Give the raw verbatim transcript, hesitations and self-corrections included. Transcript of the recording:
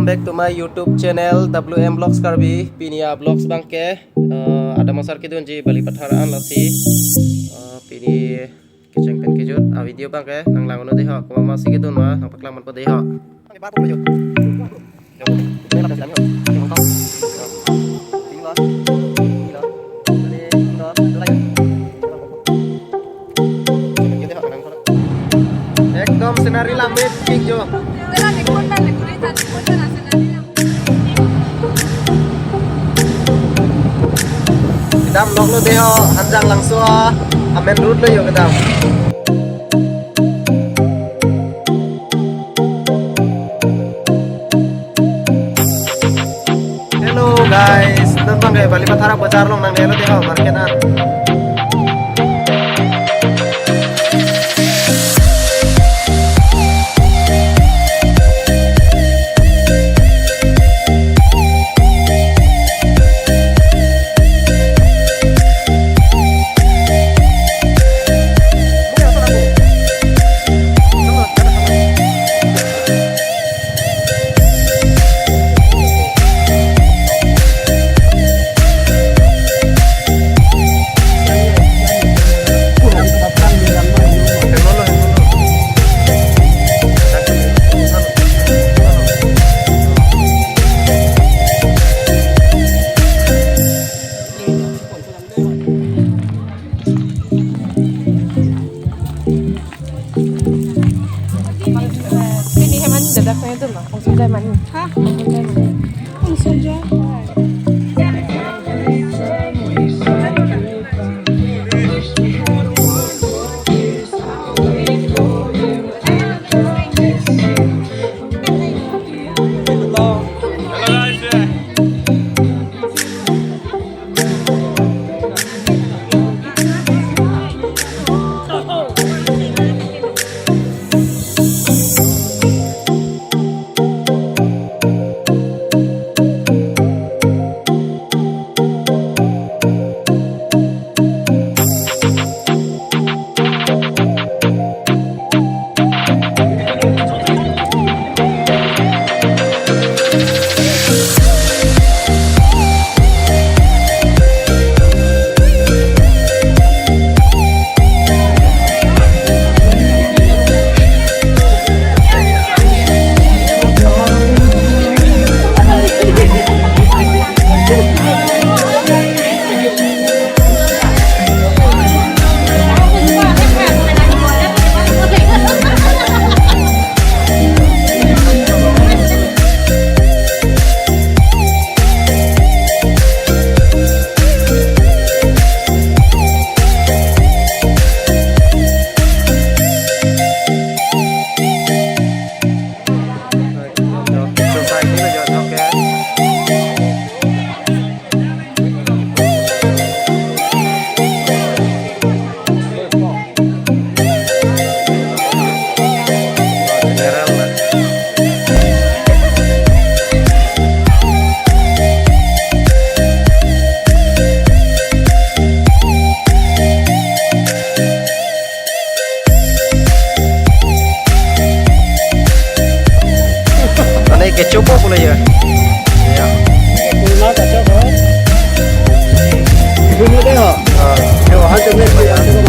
Back to my YouTube channel W M Vlogs Karbi. Pini a-vlogs abangke, eh, adamsar kedunji Balipathar an lasi. Eh, pini kecheng pen kejut a-video abangke nanglang-un-e dei ho, komatsi kedun ma nangpaklang ponpo dei ho. Ekdom scenery lamit pik jo. Kedam lok lo dei ho, Hanjanglangso a-main road lo jo kedam. Hello guys, non abangke Balipathar a-bazar along nangdelo dei ho, market an. Pini hem an dadak nangdun ma? Ongsunjoi ma? Ha? Ongsunjoi ma? Ongsunjoi. Mane kechopo pule ya. Ya. Purna kachopo. Ibu ni deh ho. Ah. Yo, han chomle ya.